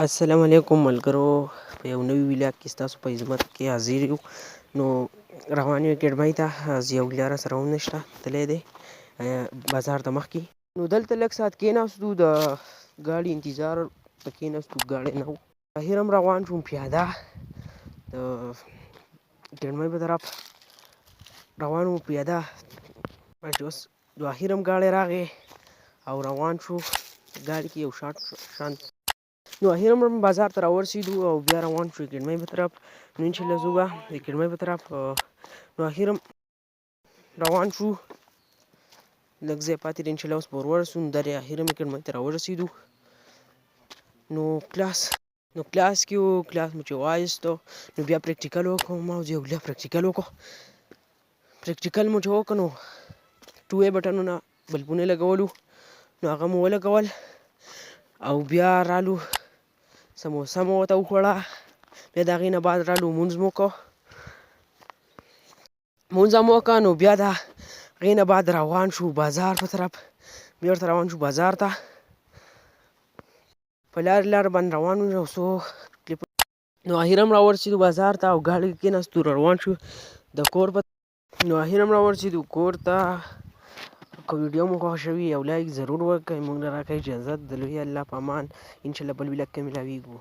السلام علیکم ملګرو، په یو نوي ویلاګ کې ستاسو په خدمت کې حاضر یو. نو روان یو اکیډمۍ ته. ضیاءالله راسره هم نشته، تللی دی بازار ته مخکې. نو دلته لږ ساعت کېناستو، د ګاډي انتظار ته کېناستو، ګاډی نه و. اخر هم روان شوم پیاده د اکیډمۍ په طرف روان وو پیاده. بس اوس نو اخر هم ګاډی راغی او روان شو ګاډي کې یو شارټ شان. نو اخر هم بازار ته راورسېدو او بیا روان شو اکیډمۍ په طرف. نو انشاءالله ځو به د اکیډمۍ په طرف. نو اخر هم روان شو، لږ ځای پاتې دی، انشاءالله اوس به ور ورسو. نو درې اخر هم اکیډمۍ ته راورسېدو. نو کلاس کې و، کلاس مو چې وایستو نو بیا پریکټیکل وکړو. ما او ضیاءالله پریکټیکل وکړو. پریکټیکل مو چې وکړو نو ټو وی بټنونه بلبونه لګولو، نو هغه مو ولګول او بیا رالو سموسه مو ورته وخوړه. بیا د هغې نه بعد رالو لمونځ مو وکړو. لمونځ هم وکړه، نو بیا د هغې نه بعد روان شو بازار په طرف. بیا ورته روان شو بازار ته. په لارې لار باندې روان وو یو څو. نو اخر هم راورسېدو بازار ته او ګاډي کې کېناستو، روان شو د کور په. نو اخر هم راورسېدو کور ته. که ویډیو مو خوښه شوي یو لایک ضرور وکړئ. موږ له راکړئ اجازت، د لوی الله په امان. انشاءالله بل ویلاګ کې ملاویږو.